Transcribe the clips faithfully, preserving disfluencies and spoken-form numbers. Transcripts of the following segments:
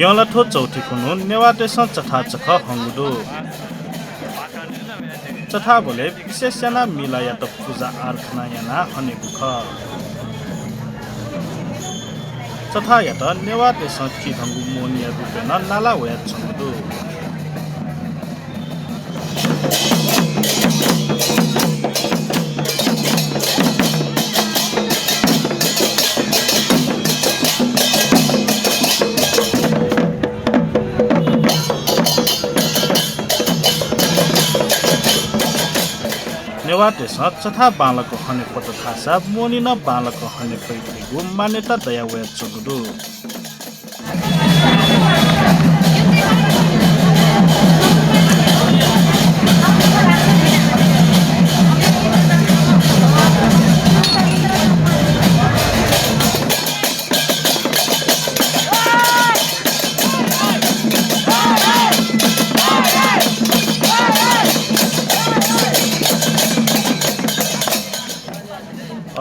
यंलाथ्व चौथि खुन्हु नेवाःतय्‌सं चथाः चखः हंगु दु। चथाःबलय् विशेष यानाः मिलायात पुजा आराधना यानाः हनेगु खः। चथाःयात नेवाःतय्‌सं चिधंगु मोहनिया रूपय् नं नाला वयाच्वंगु दु। नेवाःतय्‌सं चथाः बांलाक हने फत धाःसा मोहनि नं बांलाक हने फइ धइगु मान्यता दया वयाच्वंगु दु।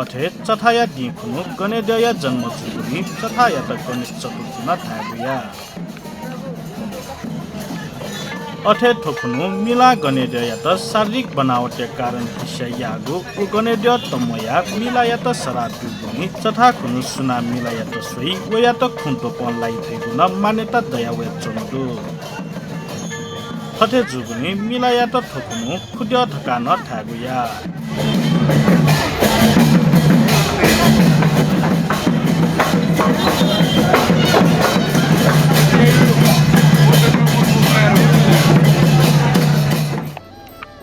अथे चथाःया दिं खुन्हु गनेद्यःया जन्म जूगुलिं चथाःयात गणेश चतुर्थी नं धायेगु या। अथे थ्व खुन्हु मिलां गनेद्यःयात शारीरिक बनावटया कारण हिस्या याःगु व गनेद्यः तम्वयाः मिलायात सराप ब्यूगुलिं चथाः खुन्हु सुनां मिलायात स्वइ वयात खुँ द्वपं लाइ धइगु नं मान्यता दया वयाच्वंगु दु। थथे जूगुलिं मिलायात थ्व खुन्हु खुद्यः धकाः नं धायेगु या।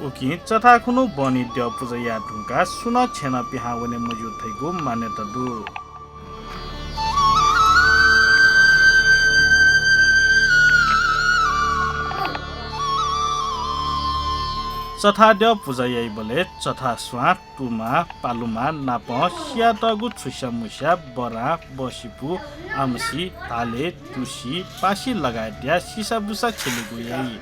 उकिं चथाः खुन्हु बहनी द्यः पुजा याये धुंकाः सुं नं छेँनं पिहां वने मज्यू धइगु मान्यता दु। चथाः द्यः पुजा याइबलय् चथाः स्वां, तुमा, पालुमा नाप सियातःगु छुस्या मुस्या, बरां, बसिपु, आमसि, धाले, तुसि, पासि लगायतया सिसाबुसा छ्यलेगु याइ।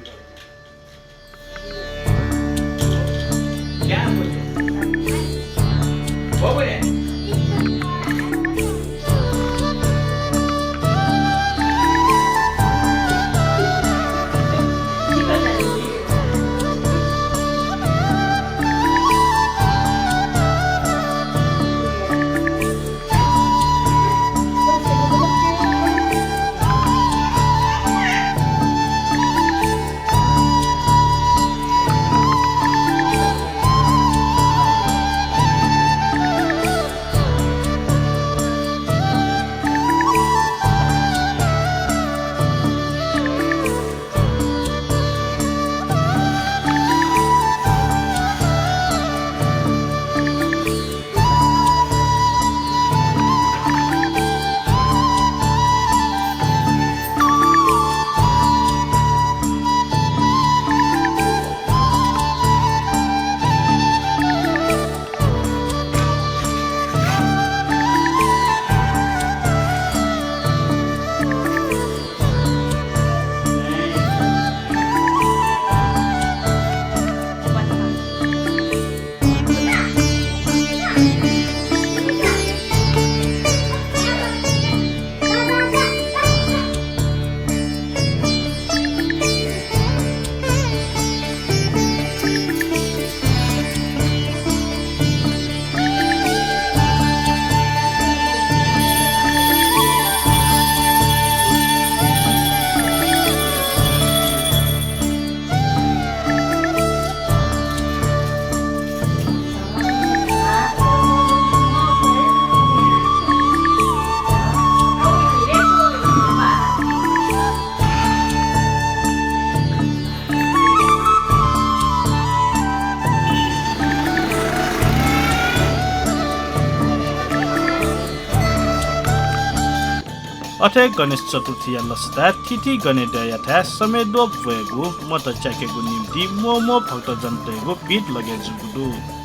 अथे गणेश चतुर्थीया लसताय् थीथी गनेद्यःयाथाय् समय् द्वः ब्वयेगु, मत च्याकेगु निंतिं म्वःम्वः भक्तजनतय्गु भिड लगे जूगु दु।